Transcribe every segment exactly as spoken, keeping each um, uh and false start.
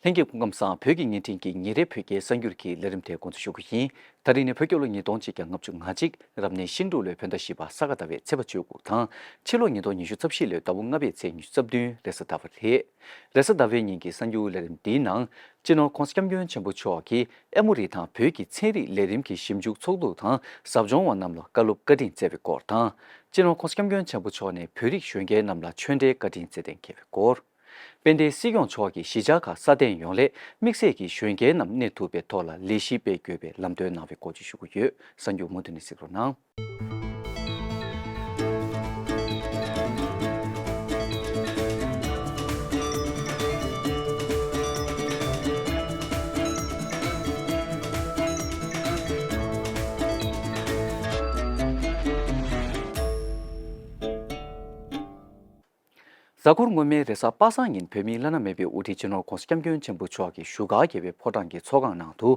ལྷན་རྒྱས་སྐུ་ཁམས་བཟང་། བོད་ཀྱི་བརྙན་འཕྲིན་གྱི་ཉིན་རེའི་བོད་སྐད་གསར་འགྱུར་གྱི་ལས་རིམ་དེ་འགོ་འཛུགས་ཞུ་རྒྱུ་ཡིན། ད་རིང་ནི་བོད་རྒྱལ་ལོ་ཉིས་སྟོང་གཅིག་བརྒྱ་ལྔ་བཅུ་ང་གཅིག་རབ་གནས་ཤིང་འབྲུག་ལོའི་བོད་ཟླ་བཞི་པ་ས་ག་ཟླ་བའི་ཚེས་པ་བཅུ་དགུ་དང་། ཕྱི་ལོ་ཉིས་སྟོང་ཉི་ཤུ་རྩ་བཞི་ལོའི་ཟླ་བ་ལྔ་པའི་ཚེས་ཉི་ཤུ་རྩ་བདུན་རེས་གཟའ་ཟླ་བ་རེད། རེས་གཟའ་ཟླ་བའི་ཉིན་གྱི་གསར་འགྱུར་ལས་རིམ་འདིའི་ནང་། སྤྱི་ནོར་༸གོང་ས་༸སྐྱབས་མགོན་ཆེན་པོ་མཆོག་གིས་ཨེ་མོ་རི་དང་བོད་ཀྱི་ཚན་རིག་ལས་རིམ་གྱི་ཞིབ་འཇུག་ཚོགས་འདུ་དང་ཟབ་སྦྱོང་བ་རྣམས་ལ་བཀའ་སློབ་བཀའ་དྲིན་སྩལ་བའི་སྐོར་དང་། སྤྱི་ནོར་༸གོང་ས་༸སྐྱབས་མགོན་ཆེན་པོ་མཆོག་ནས་བོད་རིགས་གཞོན་སྐྱེས་རྣམས་ལ་ཆོས་འབྲེལ་བཀའ་དྲིན་སྩལ་གཏན་འཁེལ་བའི་སྐོར། དཔལ་ལྡན་སྲིད་སྐྱོང་མཆོག་གིས་གཞིས་ཆགས་ཁག་སྲ་བརྟན་ཡོང་སླད་དམིགས་བསལ་གྱིས་གཞོན་སྐྱེས་རྣམས་གནས་ཐུབ་པའི་ཐོག་ལ་ལས་གཞི་སྤེལ་དགོས་པའི་ལམ་སྟོན་གནང་བའི་སྐོར་བཅས་ཞུ་གི་ཡོད། གསར་འགྱུར་མུ་མཐུད་ནས་གཟིགས་རོགས་གནང་། གཟའ་འཁོར་སྔོན་མའི་རེས་གཟའ་པ་སངས་ཉིན་བོད་མིའི་བླ་ན་མེད་པའི་དབུ་ཁྲིད་སྤྱི་ནོར་༸གོང་ས་༸སྐྱབས་མགོན་ཆེན་པོ་མཆོག་གིས་བཞུགས་སྒར་རྒྱལ་བའི་ཕོ་བྲང་གི་ཚོགས་ཁང་ནང་དུ་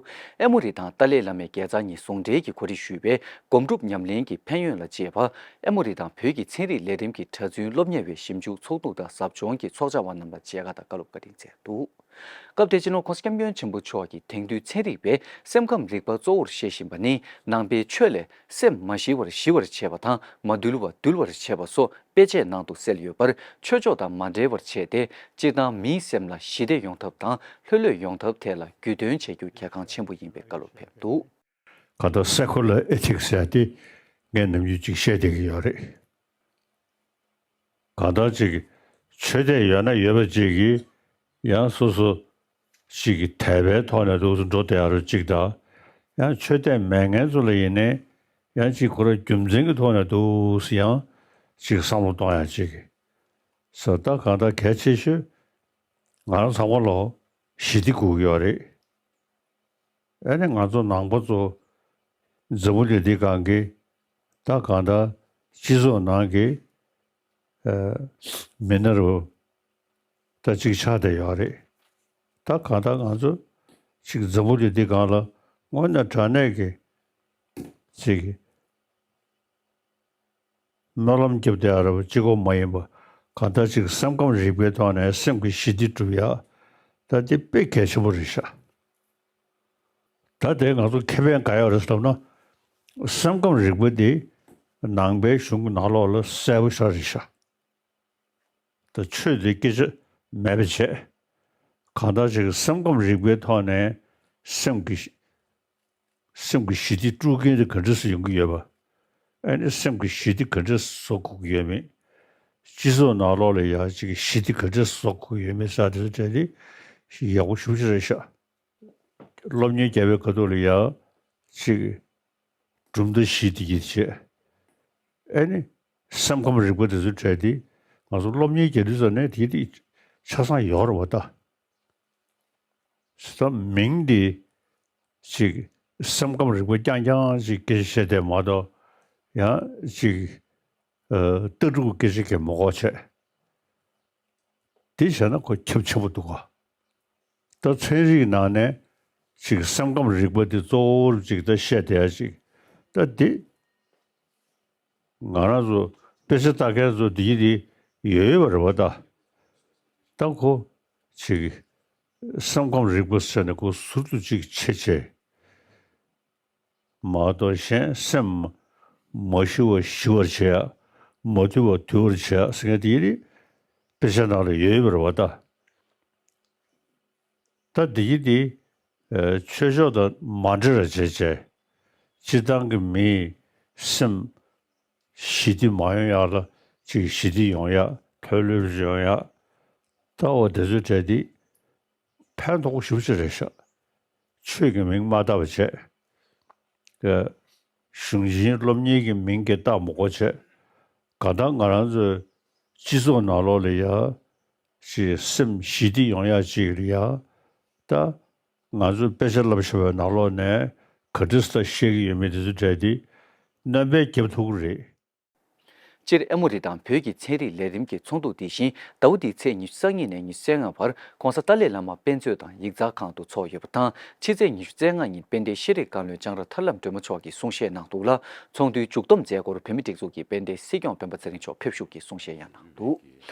ཨེ་མོ་རི་དང་ཏཱ་ལའི་བླ་མའི་དགེ་རྩ་གཉིས་ཟུང་འབྲེལ་གྱིས་གོ་སྒྲིག་ཞུས་པའི་སྒོམ་སྒྲུབ་ཉམས་ལེན་གྱི་ཕན་ཡོན་ལ་དཔྱད་པ། ཨེ་མོ་རི་དང་བོད་ཀྱི་ཚན་རིག་ལས་རིམ་གྱི་གྲྭ་བཙུན་སློབ་གཉེར་བའི་ཞིབ་འཇུག་ཚོགས་འདུ་དང་ཟབ་སྦྱོང་གི་ཚོགས་བཅར་བ་རྣམས་ལ་མཇལ་ཁ་དང་བཀའ་སློབ་བཀའ་དྲིན་སྩལ་འདུག་སྐབས་དེར་སྤྱི་ནོར་༸གོང་ས་༸སྐྱབས་མགོན་ཆེན་པོ་མཆོག་གིས་དེང་དུས་ཚན་རིག་པས་སེམས་ཁམས་རིག་པ་གཙོ་བོར་བཤད་བཞིན་པ་ནི་ནང་པའི་ཆོས་ལས་སེམས་མ་ཞི་བར་ཞི་བར་བྱེད་པ་དང་མ་དུལ་བ་དུལ་བར་བྱེད་པ་སོགས་དཔེ་བྱད་ནང་དུ་གསལ་ཡོད་པར། ཆོས་ཕྱོགས་དང་མ་འབྲེལ་བར་བྱས་ཏེ། སྤྱིར་བཏང་མིའི་སེམས་ལ་ཞི་བདེ་ཡོང་ཐབས་དང་ལྷོད་ལྷོད་ཡོང་ཐབས་ཐད་ལ་རྒྱུས་སྟོན་བྱེད་རྒྱུ་གལ་འགངས་ཆེན་པོ་ཡིན་པའི་བཀའ་སློབ་ཕེབས་འདུག་གང་ལྟར་སེ་ཁོ་ལར་ཨེ་ཐིག་སི་ཟེར་ཡ་དེ་ངས་ནམ་རྒྱུན་ཅིག་བཤད་བསྡད་ཀྱི་ཡོད་རེད། གང་ལྟར་ཅིག་ཆོས་དད་ཡོད་ན་ཡོད་པ་ཅིག་གིས་ཡང་སོ་སོ་ཅིག་གི་དད་པའི་ཐོག་ནས་འདུག་སེ་འགྲོ་བསྡད་ཡ་རུ་ཅིག་དང་། ཡང་ཆོས་དད་མེད་མཁན་ཚོ་ལ་ཡིན་ནའི་ཡང་ཅིག་ཁོ་རང་རྒྱུ་མཚན་གྱི་ཐོག་ནས་འདུག་སེ་ཡང་ཅིག་བསམ་བློ་གཏོང་ཡ་ཅིག་ཟེར། ད་གང་ལྟར་གལ་ཆེ་ཤོས་ང་རང་ཚང་མ་ལོ་ཞི་བདེ་དགོས་ཀྱི་ཡོད་རེད། ཨ་ནི་ང་ཚོ་ནང་པ་ཚོ་འཛམ་བུ་གླིང་འདི་སྒང་གི་ད་གང་ལྟར་སྤྱི་ཚོགས་ནང་གི་ཨ་མི་སྣ་རུ་ད་ཅིག་ཆགས་བསྡད་ཡོད་རེད། ད་གང་ལྟར་ང་ཚོ་ཅིག་འཛམ་བུ་གླིང་འདི་སྒང་ལ་དངོས་གནས་དྲང་གནས་ཀྱི་ཅིག་སྨོན་ལམ་རྒྱབ་བསྡད་ཡ་ར་བ་གཅིག་པོ་མ་ཡིན་པ། གང་ལྟར་ཅིག་སེམས་ཁམས་རིག་པའི་ཐོག་ནས་སེམས་ཀྱི་ཞི་བདེ་སྒྲུབ་ཡ་ད་དེ་དཔེ་གལ་ཆེན་པོ་རེད་ཤག་ད་དེ་ང་ཚོ་ཁེ་ཕན་ག་ཡོད་རེད་ཟེར་ལབ་ན། སེམས་ཁམས་རིག་པ་དེ་ནང་པའི་གཞུང་གི་ནང་ལོགས་ལ་གསལ་པོ་ཤར་རེད་ཤག་ད་ཆོས་དེ་སྐད་ཆ་མེད་པ་བྱས། གང་ལྟར་ཅིག་སེམས་ཁམས་རིག་པའི་ཐོག་ནས་སེམས་ཀྱི་སེམས་ཀྱི་ཞི་བདེ་དཀྲུག་མཁན་དེ་ག་འདྲ་སེ་ཡོང་གི་ཡོད་པ། ཨ་ནི་སེམས་ཀྱི་ཞི་བདེ་ག་འདྲ་སེ་བཟོ་དགོས་ཀྱི་ཡོད་མེད། སྤྱི་ཚོགས་ནང་ལོགས་ལ་ཡང་ཅིག་ཞི་བདེ་ག་འདྲ་སེ་བཟོ་དགོས་ཀྱི་ཡོད་མེད་ཟེར་དེ་ཚོ་གྲས་དེ་ཡག་པོ་ཞེ་པོ་ཅིག་རེད་ཤག་སློབ་གཉེར་རྒྱག་པའི་ཁ་ཐུག་ལ་ཡང་ཅིག་གྲུབ་མཐའ་བཞི་དེ་གྱིས་བྱས། ཨ་ནི་སེམས་ཁམས་རིག་པ་དེ་ཚོ་གྲས་དེ་ང་ཚོ་སློབ་གཉེར་རྒྱག་དུས་ཙམ་ནས་དེ་དེ་ཆ་ཚང་ཡོད་རེད་བ་ད། ད་མིང་འདི་ཅིག་སེམས་ཁམས་རིག་པ་རྐྱང་རྐྱང་ཅིག་སྐད་ཆ་བཤད་བསྡད་མ་གཏོགས། ཡང་ཅིག་ཨ་ལྟ་གྲུབ་སྐད་ཆ་གང་མ་གོ་བྱས། དེ་བྱས་ན་ཁོ་ཁྱབ་ཆེན་པོ་འདུག་ག་ད་ཚན་རིག་ནང་ནས་ཅིག་སེམས་ཁམས་རིག་པ་འདི་གཙོ་བོར་ཅིག་ད་བཤད་བསྡད་ཡ་ཅིག་ད་འདི། ང་རང་ཚོ་དཔེ་ཆ་ལྟ་མཁན་ཚོ་འདི་གི་དེ་ཡོད་ཡོད་པ་རེད་བ་ད། ད་ཁོ་ཅིག་སེམས་ཁམས་རིག་པ་ཟེར་ནས་ཁོ་ཟུར་དུ་ཅིག་ཕྱེ་བྱས་མ་གཏོགས། གཞན་སེམས་མ་ཞི་བ་ཞི་བར་བྱེད་ཡ། མ་དུལ་བ་དུལ་བར་བྱེད་ཡ་ཟེར་མཁན་དེ་དཔེ་ཆ་ནང་ལ་ཡོད་ཡོད་པ་རེད་བ་ད། ད་འདི་གི་འདི་ཨ་ཆོས་ཕྱོགས་དང་མ་འབྲེལ་བ་བྱས་བྱས། སྤྱིར་བཏང་གི་མིའི་སེམས་ཞི་བདེ་མ་ཡོང་ཡག་ལ་ཅིག་ཞི་བདེ་ཡོང་ཡག་ལྷོད་ལྷོད་ཡོང་ཡག་ད་འོ་དེ་ཚོའི་གྲས་འདི་ཕན་ཐོགས་པོ་ཞེ་པོ་ཅིག་རེད་ཤག་ཆོས་ཀྱི་མིང་མ་བཏགས་པ་བྱས། ཨ་གཞུང་ཆེན་སློབ་གཉེར་གྱི་མིང་གིས་བཏགས་མ་དགོས་བྱས། གང་ལྟར་ང་རང་ཚོའི་སྤྱི་ཚོགས་ནང་ལོགས་ལ་ཡ་ཅིག་སེམས་ཞི་བདེ་ཡོང་ཡག་ཅིག་ལ་ཡ། ད་ང་ཚོས་དཔེ་ཆ་བསླབ་བཞག་པའི་ནང་ལོགས་ནས་ག་འདྲ་སེ་ད་བཤད་ཀྱི་ཡོད་མེད་དེ་ཚོ་གྲས་དེ་སྣོན་པ་རྒྱབ་ཐུབ་ཀྱི་རེད། སྤྱིར་ཨེ་མོ་རི་དང་བོད་ཀྱི་ཚན་རིག་ལས་རིམ་གྱི་ཚོགས་འདུ་འདི་བཞིན་ཟླ་བ་འདིའི་ཚེས་ཉི་ཤུ་རྩ་གཉིས་ནས་ཉི་ཤུ་རྩ་ལྔ་བར་༧གོང་ས་ཏཱ་ལའི་བླ་མ་དཔེ་མཛོད་དང་ཡིག་ཚང་ཁང་དུ་འཚོགས་ཡོད་པ་དང་། ཕྱི་ཚེས་ཉི་ཤུ་རྩ་ལྔ་ཉིན་དཔལ་ལྡན་ཤེས་རིག་བཀའ་བློན་ལྕང་ར་ཐར་ལམ་སྒྲོལ་མ་མཆོག་གིས་གསུང་བཤད་གནང་འདུག་ལ། ཚོགས་འདུའི་མཇུག་བསྡོམས་མཛད་སྒོར་བོད་མིའི་སྒྲིག་འཛུགས་ཀྱི་དཔལ་ལྡན་སྲིད་སྐྱོང་སྤེན་པ་ཚེ་རིང་མཆོག་ཕེབས་བཞུགས་ཀྱིས་གསུང་བཤད་ཡང་གནང་འདུག།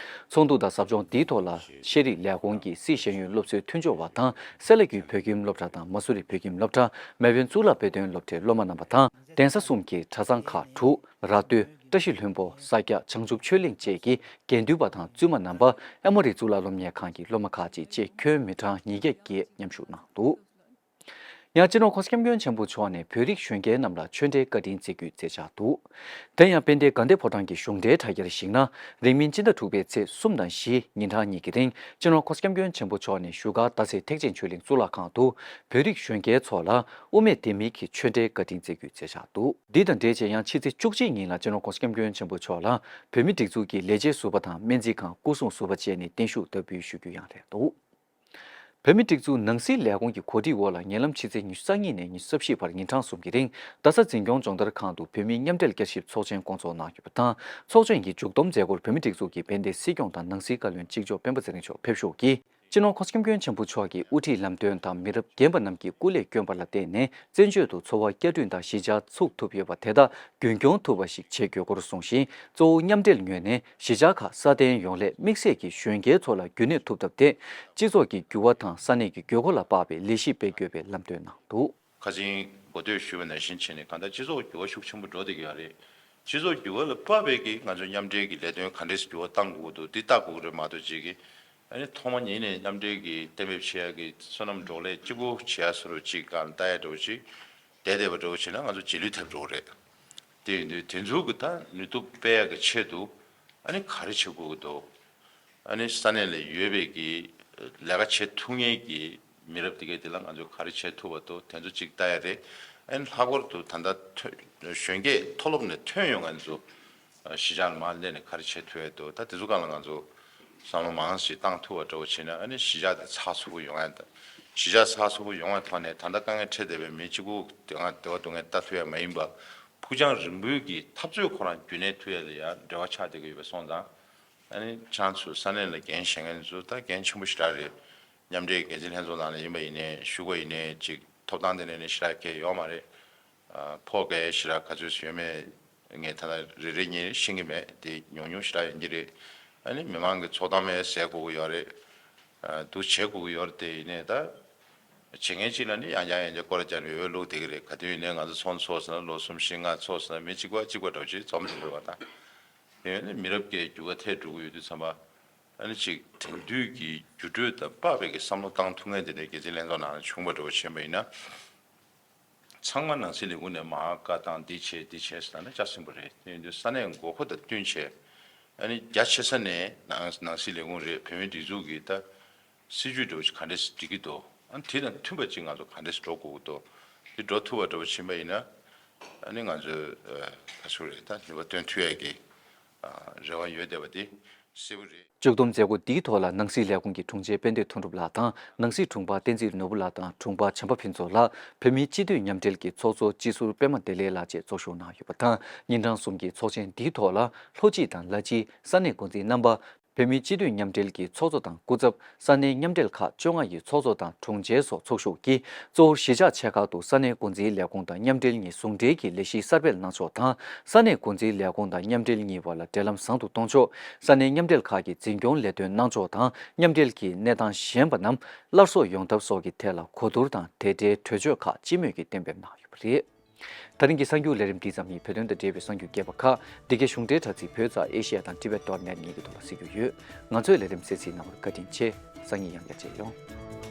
ཚོགས་འདུ་དང་ཟབ་སྦྱོང་འདིའི་ཐོག་ལ་ཤེས་རིག་ལས་ཁུངས་ཀྱི་སི་ཤེས་ཡོན་སློབ་གསོའི་མཐུན་སྦྱོར་བ་དང་། སེ་ལ་ཀུའི་བོད་ཁྱིམ་སློབ་གྲྭ་དང་མ་སུ་རི་བོད་ཁྱིམ་སློབ་གྲྭ། མེས་དབོན་གཙུག་ལག་དཔེ་སྟོན་སློབ་གྲྭའི་སློབ་མ་རྣམ་པ་དང་། གདན་ས་གསུམ་གྱི་གྲྭ་ཚང་ཁག་དྲུག་ར་སྟོད། བཀྲ་ཤིས་ལྷུན་པོ། ས་སྐྱ། བྱང་ཆུབ་ཆོས་གླིང་བཅས་ཀྱི་དགེ་འདུན་པ་དང་བཙུན་མ་རྣམ་པ། ཨེ་མོ་རི་གཙུག་ལག་སློབ་གཉེར་ཁང་གི་སློབ་མ་ཁག་ཅིག་བཅས་ཁྱོན་མི་གྲངས་ཉིས་བརྒྱ་བརྒལ་མཉམ་ཞུགས་གནང་འདུག། ཡང་སྤྱི་ནོར་༧གོང་ས་༧སྐྱབས་མགོན་ཆེན་པོ་མཆོག་ནས་བོད་རིགས་གཞོན་སྐྱེས་རྣམས་ལ་ཆོས་འབྲེལ་བཀའ་དྲིན་སྩལ་རྒྱུའི་མཛད་འཆར་འདུག། དེ་ཡང་དཔལ་ལྡན་དགའ་ལྡན་ཕོ་བྲང་གི་གཞུང་འབྲེལ་དྲ་རྒྱར་གཞིགས་ན། རིང་མིན་སྤྱི་ཟླ་དྲུག་པའི་ཚེས་གསུམ་དང་བཞི་ཉིན་གྲངས་གཉིས་ཀྱི་རིང་སྤྱི་ནོར་༧གོང་ས་༧སྐྱབས་མགོན་ཆེན་པོ་མཆོག་ནས་བཞུགས་སྒར་སྟག་འཚེར་ཐེག་ཆེན་ཆོས་གླིང་གཙུག་ལག་ཁང་དུ་བོད་རིགས་གཞོན་སྐྱེས་ཚོ་ལ་དབུ་མེད་ལྡེ་མིག་གི་ཆོས་འབྲེལ་བཀའ་དྲིན་སྩལ་རྒྱུའི་མཛད་འཆར་འདུག། འདི་དང་འབྲེལ་བྱས་ཡང་ཕྱི་ཚེས་བཅུ་གཅིག་ཉིན་ལ་སྤྱི་ནོར་༧གོང་ས་༧སྐྱབས་མགོན་ཆེན་པོ་མཆོག་ལ་བོད་མིའི་སྒྲིག་འཛུགས་ཀྱི་ལས་བྱེད་ཟུར་པ་དང་སྨན་རྩིས་ཁང་སྐུ་སྲུང་ཟུར་པ་བཅས་ནས་བརྟན་བཞུགས་བསྟར་འབུལ་ཞུ་རྒྱུ་ཡང་རེད་འདུག། བོད་མིའི་སྒྲིག་འཛུགས་ནང་སྲིད་ལས་ཁུངས་ཀྱི་གོ་སྒྲིག་འོག་ལ་ཉེ་ལམ་ཕྱི་ཚེས་ཉི་ཤུ་རྩ་གཉིས་ནས་ཉི་ཤུ་རྩ་བཞི་བར་ཉིན་གྲངས་གསུམ་གྱི་རིང་རྡ་ས་འཛིན་སྐྱོང་སྦྱོང་བརྡར་ཁང་དུ་བོད་མིའི་མཉམ་འབྲེལ་བསྐྱར་ཞིབ་ཚོགས་ཆེན་བསྐོང་ཚོགས་གནང་ཡོད་པ་དང་། ཚོགས་ཆེན་གྱི་མཇུག་བསྡོམས་མཛད་སྒོར་བོད་མིའི་སྒྲིག་འཛུགས་ཀྱི་དཔལ་ལྡན་སྲིད་སྐྱོང་དང་ནང་སྲིད་བཀའ་བློན་གཅིག་ལྕོགས་སྤེན་པ་ཚེ་རིང་མཆོག་ཕེབས་བཞུགས་ཀྱིས། སྤྱི་ནོར་༧གོང་ས་༧སྐྱབས་མགོན་ཆེན་པོ་མཆོག་གི་དབུ་ཁྲིད་ལམ་སྟོན་དང་མི་རབས་རྒན་པ་རྣམས་ཀྱིས་སྐུ་ལས་བསྐྱོན་པ་ལ་བརྟེན་ནས་བཙན་བྱོལ་དུ་འཚོ་བ་བསྐྱར་སྐྲུན་དང་གཞིས་ཆགས་ཚུགས་ཐུབ་ཡོད་པ་དེ་དག་རྒྱུན་སྐྱོང་ཐུབ་པ་ཞིག་བྱེད་དགོས་སྐོར་གསུངས་ཤིང་། གཙོ་བོ་མཉམ་འབྲེལ་ངོས་ནས་གཞིས་ཆགས་ཁག་སྲ་བརྟན་ཡོང་སླད་དམིགས་བསལ་གྱིས་གཞོན་སྐྱེས་ཚོ་ལ་རྒྱུན་གནས་ཐུབ་ཐབས་ཐད་སྤྱི་ཚོགས་ཀྱི་འགྱུར་བ་དང་ས་གནས་ཀྱི་དགོས་མཁོ་ལ་དཔག་པའི་ལས་གཞི་སྤེལ་དགོས་པའི་ལམ་སྟོན་གནང་འདུག། ཁ་ཆེམས་གོ་ཐོས་ཞུས་པ་ནང་བཞིན་བྱས་ནས་གང་ལྟར་སྤྱི་ཚོགས་འགྱུར་བ་ཤུགས་ཆེན་པོ་འགྲོ་བསྡད་ཀྱི་ཡོད་རེད། སྤྱི་ཚོགས་འགྱུར་བ་ལ་དཔག་པའི་གི་ང་ཚོ་མཉམ་འབྲེལ་གྱི་ལས་དོན་ག་འདྲས་འགྱུར་བ་གཏང་དགོས་ཀྱི་འདུག་འདི་ལྟ་དགོས་ཀྱི་རེད་མ་གཏོགས་ཅིག་གི། ཨ་ནི་ཐོག་མ་ཉིད་ནས་མཉམ་འབྲེལ་གྱི་གཏན་འབེབས་བྱེད་ཡག་གི་བསོད་ནམས་འབྲོག་ལས་གཅིག་པུ་བྱེད་ཡག་བཟོ་འདྲ་ཅིག་གང་ལྟ་ཡག་འདྲ་བོ་ཅིག་བསྡད་བསྡད་པ་འདྲ་བོ་བྱས་ན་ང་ཚོ་རྗེས་ལུས་ཐེབས་འགྲོ་གི་རེད། དེ་ཡིན་དུས་དེ་ཚོ་གི་ད་ནུས་སྟོབས་སྤེལ་ཡག་གི་ཆེད་དུ་ཨ་ནི་ག་རེ་བྱེད་དགོས་ཀྱི་འདུག། ཨ་ནི་ས་གནས་ལ་ཡོད་པའི་གི་ལས་ཀ་བྱེད་ཐུབ་མཁན་གྱི་མི་རབས་དེ་གས་དེ་ལ་ང་ཚོས་ག་རེ་བྱེད་ཐུབ་པ་འདུག་དེ་ཚོ་གཅིག་ལྟ་ཡ་རེད། ཨ་ནི་ལྷག་པར་དུ་ད་ལྟ་ཐོན་གཞོན་སྐྱེས་མཐོ་སློབ་ནས་ཐོན་ཡོང་མཁན་ཚོ་གཞིས་ཆགས་ལ་མར་སླེབས་ནས་ག་རེ་བྱེད་ཐུབ་ཡ་འདུག། ད་དེ་ཚོ་སྒང་ལ་ང་ཚོ་བསམ་བློ་མང་ཞིག་བཏང་ཐུབ་པ་འདྲ་བོ་བྱས་ན་ཨ་ནི་གཞིས་ཆགས་དེ་ཚགས་ཚུད་པོ་ཡོང་ཡ་དང་། གཞིས་ཆགས་ཚགས་ཚུད་པོ་ཡོང་བའི་ཐོག་ནས་ད་ལྟ་དཀའ་ངལ་འཕྲད་བསྡད་པའི་མི་གཅིག་པུ་དེ་སྒང་བདེ་བ་སྡུག་བསྔལ་ལྟ་ཐུབ་ཡ་མ་ཡིན་པ། ཕུགས་རྒྱང་རིང་པོའི་གི་འཐབ་རྩོད་ཁོ་རང་རྒྱུན་གནས་ཐུབ་ཡ་ལ་ཡ་འབྲེལ་བ་ཆགས་བསྡད་ཀྱི་ཡོད་པ་སོང་ཙང་། ཨ་ནི་ཁྱེད་རང་ཚོ་ས་གནས་ལ་འགན་བཞེས་མཁན་ཚོ་ད་འགན་ཆེན་པོ་ཞེ་དྲག་རེད། མཉམ་འབྲེལ་འགན་འཛིན་ལྷན་ཚོགས་ནང་ལ་ཡིན་པ་ཡིན་ནའི་ཞུགས་པ་ཡིན་ནའི་ཅིག་ཐོབ་ཐང་དེ་འདྲ་ནི་ཞེ་དྲག་གང་ཡང་ཡོད་མ་རེད། ཨ་ཕོགས་གང་ཡང་ཞེ་དྲག་ག་ཚོད་ཡོད་མེད་ངས་ད་ལྟ་རེ་རེ་གཉིས་ཤེས་ཀྱི་མེད་དེ་ཉུང་ཉུང་ཞེ་དྲག་ཡིན་གྱི་རེད། ཨ་ནི་མི་མང་གི་ཚོགས་གཏམ་ཡང་གསན་དགོས་ཀྱི་ཡོད་རེད། ཨ་འདུ་བྱེད་དགོས་ཀྱི་ཡོད་རེད་དེ་ཡིན་ནའི་ད། བྱེད་མཁན་གཅིག་ལ་ནི་ཡང་བསྐྱར་ཡང་བསྐྱར་སྐོར་ར་རྒྱག་ནས་འོས་བླུགས་བསྡད་ཀྱི་རེད། ག་དུས་ཡིན་ནའི་ང་ཚོ་ཚོགས་འདུ་ཚོགས་ཟེར་ན་ལོ་གསུམ་བཞི་ལྔ་ཚོགས་ཟེར་ན་མི་གཅིག་པ་གཅིག་པ་འདྲ་བོ་ཅིག་འཛོམས་བསྡད་ཡོད་པ་དང་། དེ་ཡིན་ནའི་མི་རབས་ཀྱི་འགྱུར་བ་ཐེབས་འགྲོ་གི་ཡོད་དུས་ཙམ་པ། ཨ་ནི་ཅིག་དེང་དུས་ཀྱི་འགྱུར་འགྲོས་དང་དཔག་པའི་གི་བསམ་བློ་བཏང་ཐུབ་མཁན་དེ་འདྲའི་འགན་འཛིན་ལྷན་ཚོགས་ནང་ལ་བྱུང་བ་འདྲ་བོ་ཕྱིན་པ་ཡིན་ན། ཚང་མ་ནང་སྲིད་ལས་ཁུངས་ནས་མར་བཀའ་བཏང་འདི་བྱེད་འདི་བྱེད་ཟེར་ན་ལྕགས་སྲིན་པོ་རེད། དེ་ཡིན་དུས་ས་གནས་དགོས་མཁོ་དང་བསྟུན་བྱས། ཨ་ནི་རྒྱ་ཆེ་ས་ནས་ནང་ནང་སྲིད་ལས་ཁུངས་རེད། བོད་མིའི་སྒྲིག་འཛུགས་ཀྱི་ད་སྲིད་ཇུས་འདྲ་བོ་ཞིག་ག་འདྲས་སྒྲིག་གི་འདུག། ཨ་ནི་དེ་དང་མཐུན་པ་ཅིག་ང་ཚོ་ག་འདྲས་འགྲོ་དགོས་ཀྱི་འདུག། དེ་འགྲོ་ཐུབ་པ་འདྲ་བོ་ཕྱིན་པ་ཡིན་ན། ཨ་ནི་ང་ཚོས་ཨ་ག་ཚོད་རེད་ད་ནུས་པ་བཏོན་ཐུབ་ཡ་གི་ཨ་རེ་བ་ཡོད་བསྡད་པ་དེ་གསལ་པོ་རེད། མཇུག་བསྡོམས་མཛད་སྒོ་འདིའི་ཐོག་ལ་ནང་སྲིད་ལས་ཁུངས་ཀྱི་དྲུང་ཆེ་དཔལ་ལྡན་དོན་གྲུབ་ལགས་དང་། ནང་སྲིད་དྲུང་འཕར་བསྟན་འཛིན་ནོར་བུ་ལགས་དང་། དྲུང་འཕར་བྱམས་པ་ཕུན་ཚོགས་ལགས་བོད་མིའི་སྤྱི་འཐུས་མཉམ་འབྲེལ་གྱི་ཚོགས་གཙོ་སྤྱི་ཟུར་པད་མ་བདེ་ལེགས་ལགས་བཅས་ཚོགས་ཞུགས་གནང་ཡོད་པ་དང་། ཉིན་གྲངས་གསུམ་གྱི་ཚོགས་ཆེན་འདིའི་ཐོག་ལ་ལྷོ་སྤྱི་དང་ལ་སྤྱིའི་ས་གནས་འགོ་འཛིན་རྣམ་པ། བོད་མིའི་སྤྱི་འཐུས་མཉམ་འབྲེལ་གྱི་ཚོགས་གཙོ་དང་སྐུ་ཚབ། ས་གནས་མཉམ་འབྲེལ་ཁག་བཅོ་ལྔ་ཡི་ཚོགས་གཙོ་དང་དྲུང་ཆེ་སོགས་ཚོགས་ཞུགས་ཀྱིས། གཙོ་བོར་གཞིས་ཆགས་ཆེ་ཁག་ཏུ་ས་གནས་འགོ་འཛིན་ལས་ཁུངས་དང་མཉམ་འབྲེལ་གཉིས་ཟུང་འབྲེལ་གྱིས་ལས་གཞི་གསར་སྤེལ་གནང་ཕྱོགས་དང་། ས་གནས་འགོ་འཛིན་ལས་ཁུངས་དང་མཉམ་འབྲེལ་གཉིས་བར་ལ་འབྲེལ་ལམ་བཟང་དུ་གཏོང་ཕྱོགས། ས་གནས་མཉམ་འབྲེལ་ཁག་གི་འཛིན་སྐྱོང་ལས་དོན་གནང་ཕྱོགས་དང་། མཉམ་འབྲེལ་གྱི་གནས་སྟངས་ཞན་པ་རྣམས་སླར་གསོ་ཡོང་ཐབས་སོགས་ཀྱི་ཐད་ལ་གོ་བསྡུར་དང་དེ་འབྲེལ་གྲོས་ཆོད་ཁག་སྤྱི་མོས་ཀྱིས་གཏན་འབེབས་གནང་ཡོད་པ་རེད། ད་རིང་གི་གསར་འགྱུར་ལས་རིམ་འདི་ཙམ་ཡིན། བོད་དོན་དང་འབྲེལ་བའི་གསར་འགྱུར་རྒྱས་པ་ཁག་འདི་གའི་གཞུང་འབྲེལ་དྲ་ཚིགས་བོད་ཙ་ཨེ་ཤེ་ཡ་དང་ཊི་བེཊ་ཌོཊ་ནེཊ་གཉིས་ཀྱི་ཐོག་ལ་གཟིགས་རྒྱུ་ཡོད། ང་ཚོའི་ལས་རིམ་གསན་གཟིགས་གནང་བར་བཀའ་དྲིན་ཆེ། སང་ཉིན་ཡང་བསྐྱར་མཇལ་ཡོང་།